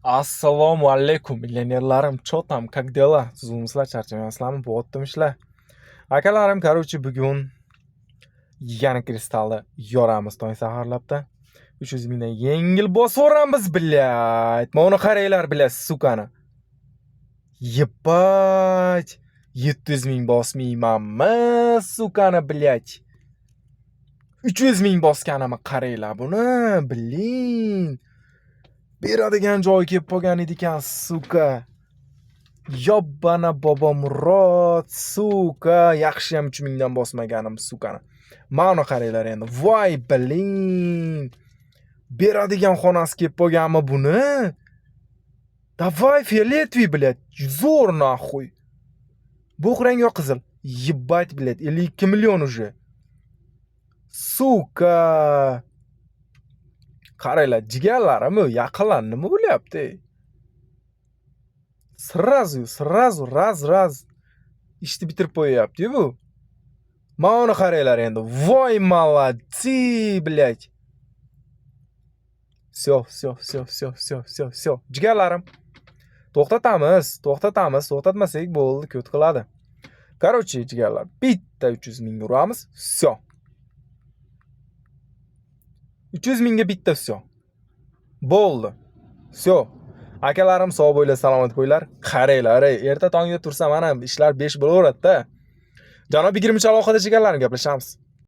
Assalomu alaykum, millionerlarim, чё там, как дела? Tuzukmisizlar, charchamayapsizlarmi? Bo'lyaptimi ishlar? Akalarim, короче, bugun yana kristalni yoramiz tong saharlabda. 300 mingdan yengil bosvoramiz, блядь. Mana uni qaranglar, блядь, сука ni. Ебать. 700 ming bosmaymanmi, сука ni, блядь. 300 ming bosganimni qaranglar buni, блин. Beradigan joyi kelib qolgan edi ekan, сука. Yobbana Bobomurod, сука, yaxshiyam 3 mingdan bosmaganim, сука ni. Mana uni qaranglar endi. Voy, блин. Beradigan xonasi kelib qolganmi buni? Давай, фиолетовый, блядь. Zo'r нахуй. Bo'q rang yo qizil? Ебать, блядь, 52 million уже. Сука. Qaranglar, jigarlarim, yaqinlar, nima bo'lyapti? Сразу, сразу, раз, раз ishni bitirib qo'yyapti-yu bu. Mana uni qaranglar endi. Voy, молодцы, блядь. Всё, всё, всё, всё, всё, всё, всё. Jigarlarim. To'xtatamiz, to'xtatamiz, to'xtatmasak bo'ldi, ko't qiladi. Короче, jigarlar, bitta 300 ming uramiz. Всё. 300 mingga bitta, всё. Bo'ldi. Всё. Akalarim, sog' bo'linglar, salomat bo'linglar. Qaranglar, ey, erta tongda tursam mana ishlar 5 bo'laveradi-da. Janob 20 alohida jigarlarim, gaplashamiz.